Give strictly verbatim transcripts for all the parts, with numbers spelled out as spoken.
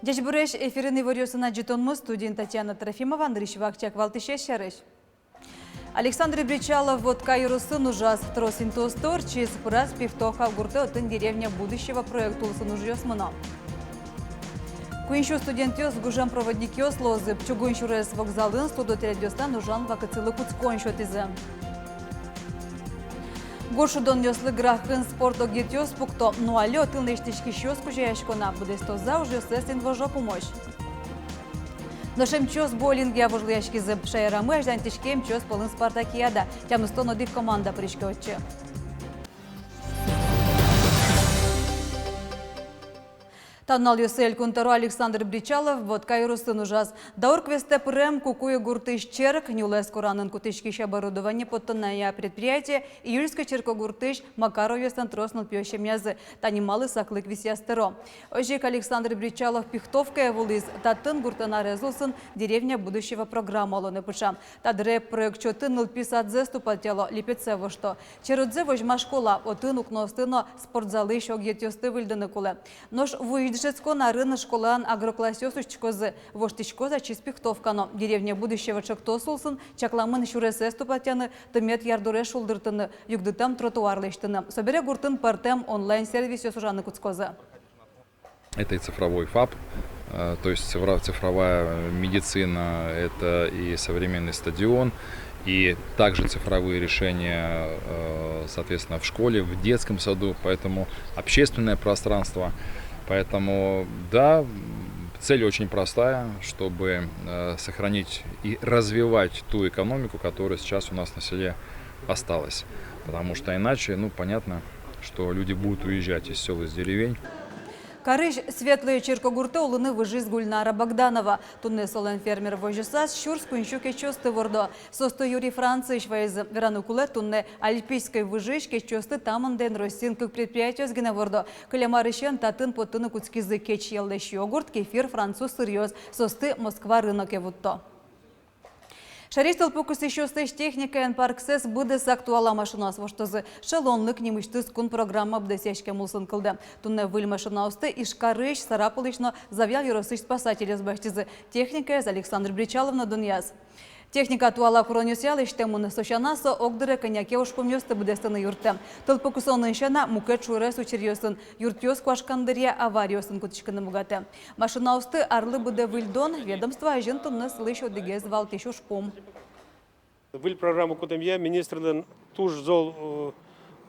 Ӟечбуресь! Эфирын иворъёсын адӟытонмы, студиын Татьяна Трофимова. Нырысь вакчияк валтӥсез сярысь. Александр Бречалов Вотка ёросын ужаз. Трос интыосты ортчиз. Пыраз Пихтовка гуртэ, отын «Деревня будущего» проект улсын ужъёс мыно. Куинь сю студентъёс гужем проводникъёс луозы. Чугун сюрес вокзалын студотрядъёслэн ужан вакытсылы кутскон сётӥзы. Гур шудонъёслы Грахын спорт огъетъёс пукто. Но али отын лэсьтӥськисьёс кузёясько на, быдэстоз-а ужъёссэс инвожо пумозь. Нош эмчиос боулингъя вожвылъяськизы. Шаерамы азьланьтӥське эмчиос пӧлын спартакиада. Тямыстон одӥг команда пыриське отчы. Та нуналъёсы Элькун тӧро Александр Бречалов Вотка ёросын ужаз. Даур квестэ пырем Кукуй гуртысь черк нюлэс куранын кутӥськись оборудование поттонъя предприятие Июльской черкогуртысь Макаровъёслэн трос нылпиё семьязы. Та нималы саклык висъяз тӧро. Озьы ик Александр Бречалов Пихтовкае вуылӥз. Татын гуртлэн арез улсын «Деревня будущего» программа улонэ пыӵа. Та дыре проект чотын нылпи садзэс тупатъяло, липетсэ вошто. Черодзэ возьма школа, отын укноосты но спортзалысь огъетъёсты выльдыны кулэ. Нош вуись дышетскон арын школаын агроклассъёс усьтӥськозы. Воштӥськоз ачиз Пихтовка но. «Деревня будущего» чектос улсын чакламын сюресэз тупатъяны, тымет ярдурез шулдыртыны, югдытэм тротуар лэсьтыны. Собере гуртын пӧртэм онлайн-сервисъёс ужаны кутскозы. Это и цифровой ФАП, э, то есть цифра-, цифровая медицина, это и современный стадион, и также цифровые решения, э, соответственно, в школе, в детском саду, поэтому общественное пространство. Поэтому, да, м, цель очень простая, чтобы, э, сохранить и развивать ту экономику, которая сейчас у нас на селе осталась. Потому что иначе, ну, понятно, что люди будут уезжать из сёл, из деревень. Карысь Светлое черкогуртэ улыны выжиз Гульнара Богданова. Туннэ солэн фермер возёсаз сюрс куинь сю кечъёсты вордо. Соосты юри Франциысь вайизы. Вераны кулэ, туннэ альпийской выжыысь кечъёсты та мынден Россиын кык предприятиос гинэ вордо. Кылем арысен татын поттыны кутскизы кечъеллэсь йогурт, кефир, француз сыръёс. Соосты Москва рыноке вутто. Шаерысь тылпу кысӥсьёслэсь техникаен парксэс быдэсак туала машинаос воштозы. «Шелонлык» нимысьтыз кун программа быдэсъяськем улсын кылдэ. Туннэ выль машинаосты Ижкарысь, Сарапулысь но Завьял ёросысь спасательёс басьтӥзы. Техникаез Александр Бречалов но дунъяз. Техника туала куронъёсъя лэсьтэмын. Со сяна, со огдыре кӧня ке ужпумъёсты быдэстыны юрттэ. Тылпу кысонын сяна, мукет шурес учыръёсын, юртъёс куашкан дыръя авариосын кутӥськыны быгатэ. Машинаосты арлы быдэ выльдон — ведомство азьын туннэ сылӥсь одӥгез валтӥсь ужпум. Выль программа кутэмъя министрлэн туж зол, э,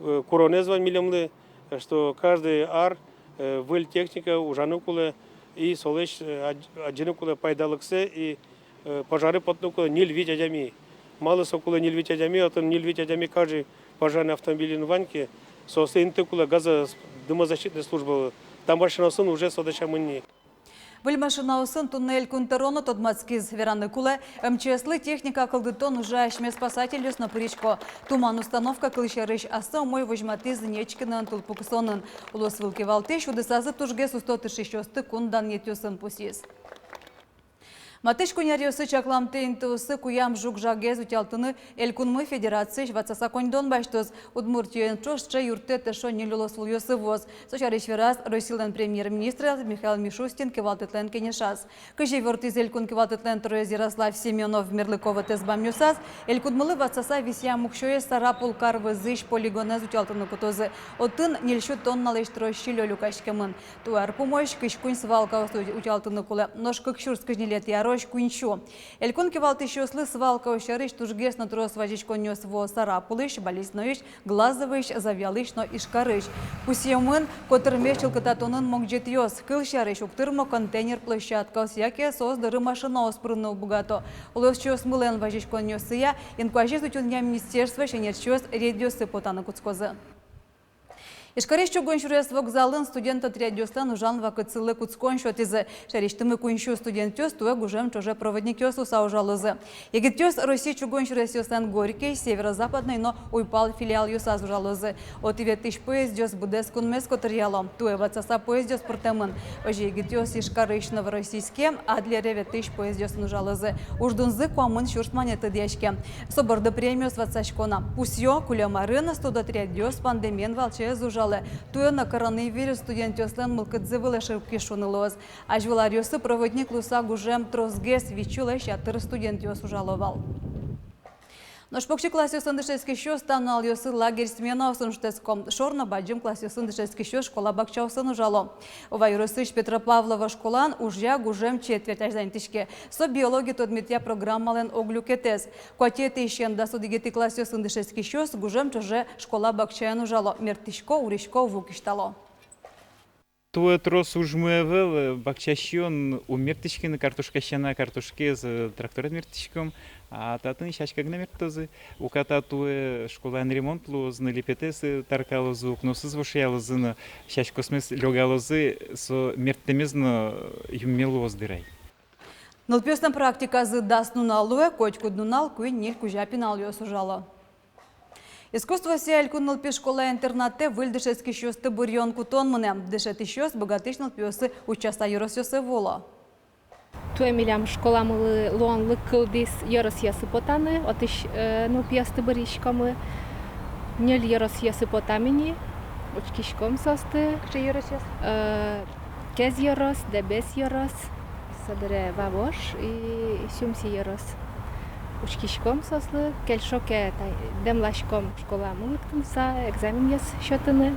э, куронэз вань милемлы, э, что каждый ар, э, выль техника ужаны кулэ, и солэсь, э, адӟ-, адӟыны кулэ пайдалыксэ, и, э, пожаре потыны кулэ ньыль-вить адями. Малы со кулэ ньыль-вить адями? Отын ньыль-вить адями каждый пожарный автомобильын вань ке, соослы инты кулэ газо-, дымозащитной службалы. Та машинаосын уже со дасямын ни. Выль машинаосын туннэ Элькун тӧро но тодматскиз. Вераны кулэ, МЧС-лы техника кылдытон ужа асьме спасательёс но пырисько. «Туман» установка, кылсярысь, ассэ умой возьматӥз Нечкинэн тылпу кысонын. Улосвыл кивалтӥсь удысазы тужгес усто тыршисьёсты кун данъетъёсын пусйиз. Матысь куинь аръёсы чакламтэ интыосы куям жуг-жагез утялтыны Элькунмы Федерациысь ватсаса коньдон басьтоз. Удмуртиен ӵош сыӵе юрттэт эшшо ньыль улосвылъёсы вуоз. Со сярысь вераз Россилэн премьер-министрез Михаил Мишустин кивалтэтлэн кенешаз. Кызьы ивортӥз Элькун кивалтэтлэн тӧроез Ярослав Семёнов мерлыко вотэс бамъёсаз, Элькунмылы ватсаса висъям уксёез Сарапул кар вӧзысь полигонэз утялтыны кутозы. Отын ньыль сю тонналэсь трос силё люкаськемын. Туэ ар пумозь кызь куинь свалкаос утялтыны кулэ, нош кык сюрс кызь ньылетӥ арозь куинь сю. Элькун кивалтӥсьёслы свалкаос сярысь тужгес но трос вазиськонъёс вуо Сарапулысь, Балезиноысь, Глазовысь, Завьялысь но Ижкарысь. Пусъемын котырмес чылкытатонын могӟетъёс. Кылсярысь, уг тырмо контейнер площадкаос яке соос доры машинаос пырыны уг быгато. Улосчиосмылэн вазиськонъёссыя инкуазез утёнъя министерствоысь ӧнерчиос рейдъёсы потаны кутскозы. Ижкарысь чугун сюрес вокзалын студент отрядъёслэн ужан вакытсылы кутскон сётӥзы. Шаерысьтымы куинь сю студентъёс туэ гужем ӵоже проводникъёс луыса ужалозы. Егитъёс Россиысь чугун сюресъёслэн Горький, Северо-Западной но Уйпал филиалъёсаз ужалозы. Отӥ ветлӥсь поездъёс быдэс кунмес котыръяло. Туэ ватсаса поездъёс пыртэмын. Озьы егитъёс Ижкарысь Новороссийске, Адлере ветлӥсь поездъёсын ужалозы. Уждунзы куамын сюрс манет лыдъяське. Со борды премиос ватсасько на. Пусъё, кулэм арын студотрядъёс пандемиен валче ӧз ужа. ужалэ. Туэ но коронавирус студентъёслэн мылкыдзы вылэ шуккиз шуыны луоз. Азьвыл аръёсы проводник луыса гужем тросгес, витьсюлэсь ятыр студентъёс ужало вал. Нош покчи классъёсын дышетскисьёс та нуналъёсы лагерь сменаосын шутэтско. Шор но бадӟым классъёсын дышетскисьёс школа бакчаосын ужало. Ува ёросысь Петропавлово школаын ужъя гужем четверть азьланьтӥське. Со биология тодметъя программалэн ог люкетэз. Куатетӥысен дас одӥгетӥ классъёсын дышетскисьёс гужем ӵоже школа бакчаын ужало, мерттӥсько, урисько, ву кисьтало. Туэ трос ужмы ӧвӧл, э, бакча сиён, ум мерттӥське ни картошка сяна, картошкаез, э, тракторен мерттӥськом, а татын сяська гинэ мерттозы. Уката туэ школаын ремонт луоз но, липетэз, э, таркалозы, укноосыз вошъялозы но, сяськаосмес лёгалозы, со мерттэмез но, э, юнме луоз дыр ай. Нылпиослэн практиказы дас нунал луэ, котькуд нунал куинь-ньыль кузя пиналъёс ужало. Искусствоосъя элькун нылпи школа-интернатэ выль дышетскисьёсты быръён-кутон мынэ. Дышетӥсьёс быгатӥсь нылпиоссы утчаса ёросъёсы вуо. Туэ милям школамылы луонлык кылдӥз ёросъёсы потаны, отысь, э, нылпиосты быръиськомы. Ньыль ёросъёсы потам ини, учкиськом соосты. Кыӵе ёросъёс? Э, Кез ёрос, Дэбес ёрос, собере Вавож и Сюмси ёрос. Учкиськом соослы, кельшо ке, та, дэмласьком школамы лыктыса, экзаменъёс сётыны.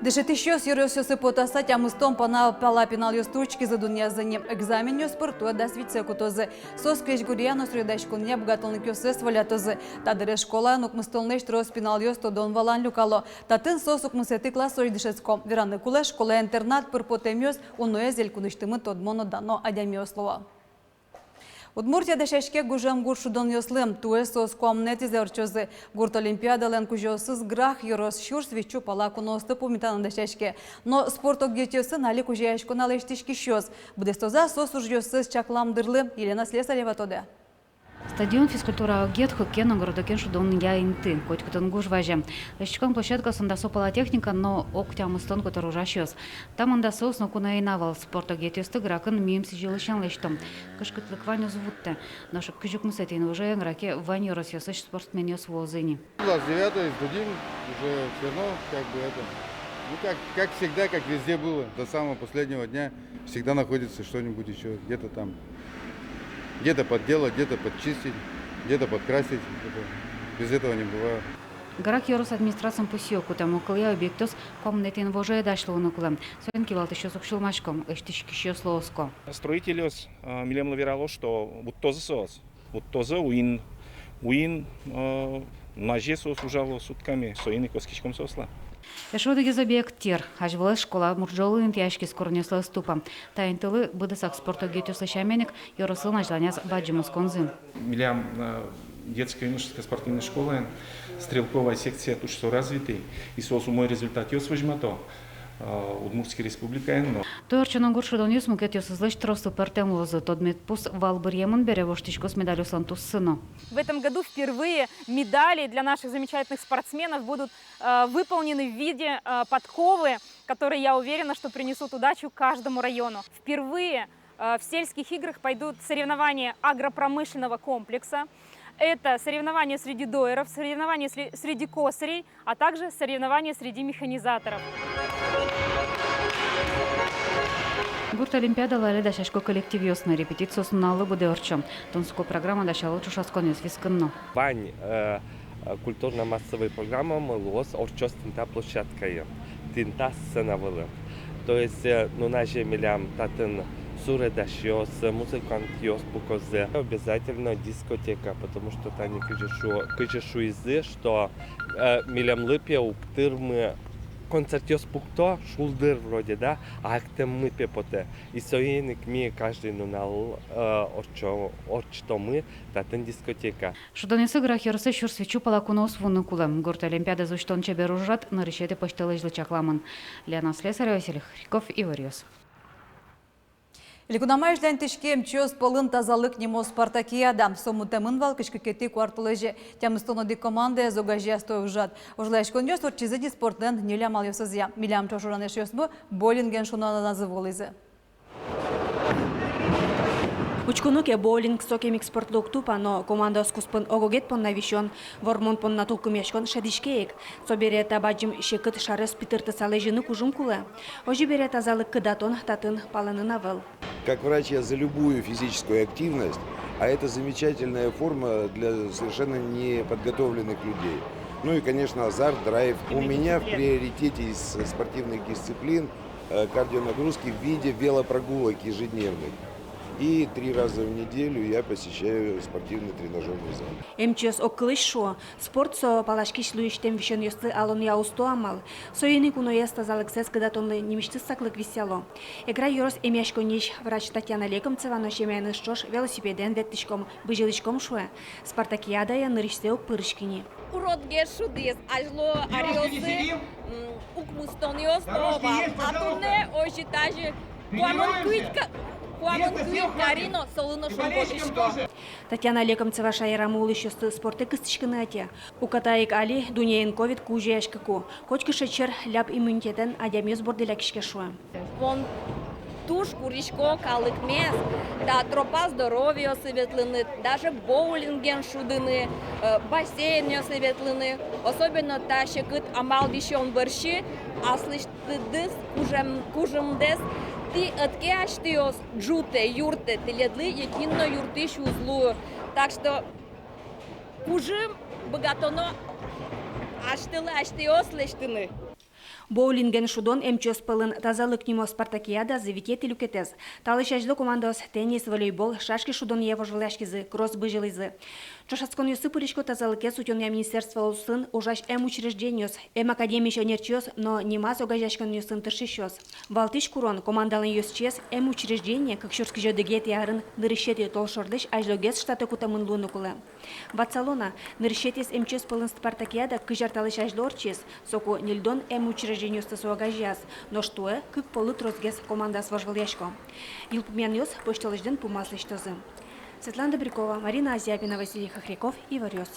Дышетӥсьёс ёросъёсы потаса тямыстон пала пиналъёсты учкизы дунъязы ни. Экзаменъёс пыр туэ дас витьсэ кутозы. Соос крезьгуръя но суредаськонъя быгатонлыкъёссэс волятозы. Та дыре школаын укмыстонлэсь трос пиналъёс тодон-валан люкало. Татын соос укмысэтӥ классозь дышетско. Вераны кулэ, школа-интернат пыр потэмъёс уноез элькунысьтымы тодмо но дано адямиос луо. Удмуртия дасяське гужем гурт шудонъёслы. Туэ соос куамынэтӥзэ ортчозы. Гурт олимпиадалэн кузёосыз Грах ёрос, сюрс витьсю пала куноосты пумитаны дасяське. Но спорт огъетъёсын али кузёяськон лэсьтӥськисьёс. Быдэстоз-а соос ужъёссэс чаклам дырлы, Елена Слесарева тодэ. Стадион, физкультура огъет, хоккеен но городокен шудонъя инты. Котькытын гуж вазе. Лэсьтӥськон площадкаосын дасо пала техника но ог тямыстон котыр ужасьёс. Та мында соос ноку но ӧй на вал. Спорт огъетъёсты Грахын мимала сӥзьылысен лэсьто. Кышкытлык вань, уз вуттэ. Нош кызь укмысэтӥ инвожое Граке вань ёросъёсысь спортсменъёс вуозы ини. Класс девятый сдадим, уже всё равно, как бы это, ну, как, как всегда, как везде было, до самого последнего дня всегда находится что-нибудь ещё, где-то там, где-то подделать, где-то подчистить, где-то подкрасить. Это, без этого не бывает. Грах ёрос администрациын пусъё: кутэм огкылъя объектъёс куамынэтӥ инвожое дась луыны кулэ. Соин кивалтӥсьёс уг сюлмасько, лэсьтӥськисьёс луозко. Строительёс, э, милемлы верало, что вуттозы соос. Вуттозы уин, уин, э, нуназе соос ужало сутками, соин ик оскиськом соослы. Эшшо одӥгез объект — тир. Азьвылэз школа мурӝолы интыяськиз, куронъёслы ӧз тупа. Та интылы быдэсак спорт огъетъёслы сямен ик ёрослэн азьланяз бадӟым осконзы. Милям, э, детско-юношеская спортивная школаын стрелковая секция туж со развитый, и соос умой результатъёс возьмато, э, Удмуртской Республикаын но. Туэ ортчоно гурт шудонъёс мукетъёсызлэсь трослы пӧртэм луозы. Тодмет пус вал быръемын бере воштӥськоз медальёслэн туссы но. В этом году впервые медали для наших замечательных спортсменов будут, э, выполнены в виде, э, подковы, которые, я уверена, что принесут удачу каждому району. Впервые, э, в сельских играх пойдут соревнования агропромышленного комплекса. Это соревнования среди доеров, соревнования сли-, среди косарей, а также соревнования среди механизаторов. Гурт олимпиадалы али дасясько коллективъёс но. Репетициос нуналлы быдэ ортчо. Тунсыко программа дасяло ӵошатсконъёс вискын но. Вань, э, э, культурно-массовой программамы луоз, ортчоз тӥни та площадкаын, тӥни та сцена вылын. То есть, э, нуназе милям татын суредасьёс, музыкантъёс пукозы. Обязательно дискотека, потому что тани кызьы шу-, кызьы шуизы, что, э, милемлы пе уг тырмы, концертъёс пукто, шулдыр вроде, да, а эктэммы пе потэ. И соин ик ми каждый нунал, э, ортчо-, ортчытомы татын дискотека. Шудонъёсы Грах ёросысь сюрс витьсю пала куноос вуыны кулэ. Гурт олимпиадазэ усьтон чебер ужрад нырысетӥ пӧсьтолэзьлы чакламын. Лена Слесарева, Василий Хряков, «Иворъёс». Элькунамы азьланьтӥське «Эмчиос пӧлын тазалык» нимо спартакиада. Со мытэмын вал кызь кыкетӥ куартолэзе. Тямыстон одӥг командаез огазеяз та ужрад. Вожвылъяськонъёс ортчизы ни спортлэн ньыль амалъёсызъя. Милям ӵош ужан эшъёсмы боулинген шуноназы вуылӥзы. Учконо ке, боулинг сокем ик спортлы уг тупа, но командаос куспын ог-огет понна висён, вормон понна тулкымъяськон шӧдӥське ик. Собере та бадӟым секыт шаръёс питыртыса лэзьыны кужым кулэ. Озьы бере, тазалык кыдатон татын палэнын ӧвӧл. Как врач я за любую физическую активность, а это замечательная форма для совершенно неподготовленных людей. Ну и, конечно, азарт, драйв. У меня в приоритете из спортивных дисциплин э, кардионагрузки в виде велопрогулок ежедневных. И три раза в неделю я посещаю спортивный тренажёрный зал. Эмчиос огкылысь шуо: спорт — со паласькись луисьтэм висёнъёсты алонъя усто амал. Соин ик уноез тазалыксэс кыдатонлы нимысьтыз саклык висъяло. Эгра ёрос эмъяськонниысь врач Татьяна Лекомцева но семьяеныз ӵош велосипедэн ветлӥськом, бызьылӥськом шуэ. Спартакиадае нырысьсэ уг пырыськы ни. Уродгес шудӥз, азьло аръёсы, м, укмыстонъёс но вал. А туннэ озьы тазьы куамын куинь ка-, куамын куинь кари но, солы но шумпотӥсько. Татьяна Лекомцева шаерамы улӥсьёсты спортэ кыстӥськыны ӧте. Уката ик али, дуннеын ковид кузёяськыку, котькыӵе чер ляб иммунитетэн адямиос борды лякиське шуэ. Мон туж курисько калыкмес та тропа здоровьяосы ветлыны, даже боулинген шудыны, э, бассейнъёсы ветлыны. Особенно та секыт амал висён бӧрсьы аслэсьтыдыз кужым-, кужымдэс тӥ ӧд ке асьтэос ӝутэ, юрттэ, тӥледлы екин но юрттӥсь уз луы. Так что кужым быгатоно асьтэлы асьтэос лэсьтыны. Боулинген шудон эмчиос пӧлын «Тазалык» нимо спартакиадазы витетӥ люкетэз. Талэсь азьло командаос теннис, волейбол, шашки шудонъя вожвылъяськизы, кросс бызьылӥзы. Ӵошатсконъёсы пырисько тазалыкез утёнъя министерство улсын ужась эмучреждениос, эмакадемиысь ӧнерчиос но нимаз огазеяськонъёсын тыршисьёс. Валтӥсь курон: командалэн ёзчиез эмучреждение кык сюрс кызь одӥгетӥ арын нырысетӥ толшорлэсь азьлогес штатэ кутэмын луыны кулэ. Ватсалом на, нырысетӥез эмчиос пӧлын спартакиада кызь ар талэсь азьло ортчиз. Соку ньыльдон эмучреждениосты со огазеяз, нош туэ кык поллы тросгес командаос вожвылъясько. Йылпумъянъёс пӧсьтолэзьлэн пумаз лэсьтозы. Светлана Добрякова, Марина Азябина, Василий Хохряков, «Иворъёс».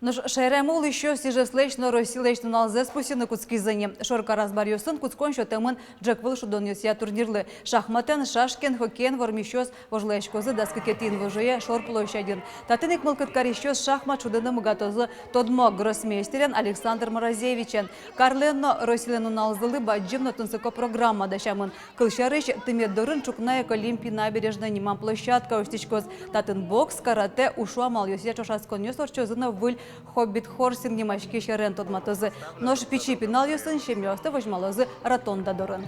Нош шаерамы улӥсьёс Ижевслэсь но Россилэсь нуналзэс пусйыны кутскизы ни. Шоркар азбаръёсын кутскон сётэмын ӝӧквыл шудонъёсъя турнирлы. Шахматэн, шашкаен, хоккеен вормисьёс вожвылъяськозы дас кыкетӥ инвожое шор площадьын. Татын ик мылкыд карисьёс шахмат шудыны быгатозы тодмо гроссмейстерен Александр Морозевичен. Карлэн но Россилэн нуналзылы бадӟым но тунсыко программа дасямын. Кылсярысь, тымет дорын ӵукна ик Олимпи набережной нимам площадка усьтӥськоз. Татын бокс, каратэ, ушу амалъёсъя ӵошатсконъёс ортчозы но выль «Хоббит Хорсинг» нимаськись ӧрен тодматозы. Нош пичи пиналъёсын семьяосты возьмалозы ротонда дорын.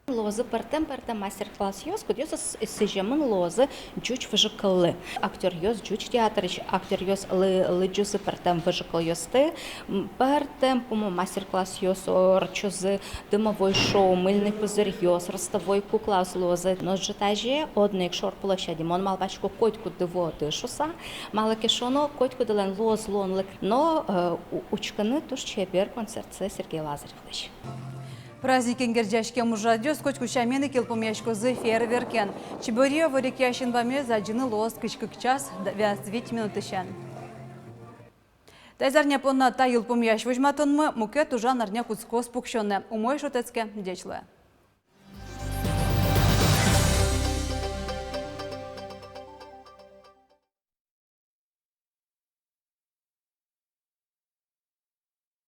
Луозы пӧртэм-пӧртэм мастер-классъёс, кудъёсыз сӥземын луозы ӟуч выжыкыллы. Актёръёс, ӟуч театрысь актёръёс лы-, лыдӟозы пӧртэм выжыкылъёсты, м, пӧртэм пумо мастер-классъёс ортчозы, дымовой шоу, мыльный пузырьёс, ростовой куклаос луозы. Нош ӝытазе одно ик шор площаде, мон малпасько, котькуд воды шуса, малы ке шуоно, котькудылэн луоз луонлык но, э, у-, учкыны туж чебер концертсэ Сергей Лазаревлэсь. Праздникен герӟаськем ужрадъёс котьку сямен ик йылпумъяськозы фейерверкен. Чиборио ворекъясь инбамез адӟыны луоз кызь кык час д-, вить минутысен. Таиз арня понна та йылпумъясь возьматонмы, мукет ужан арня кутскоз пуксёнэ. Умой шутэтске, ӟеч луэ.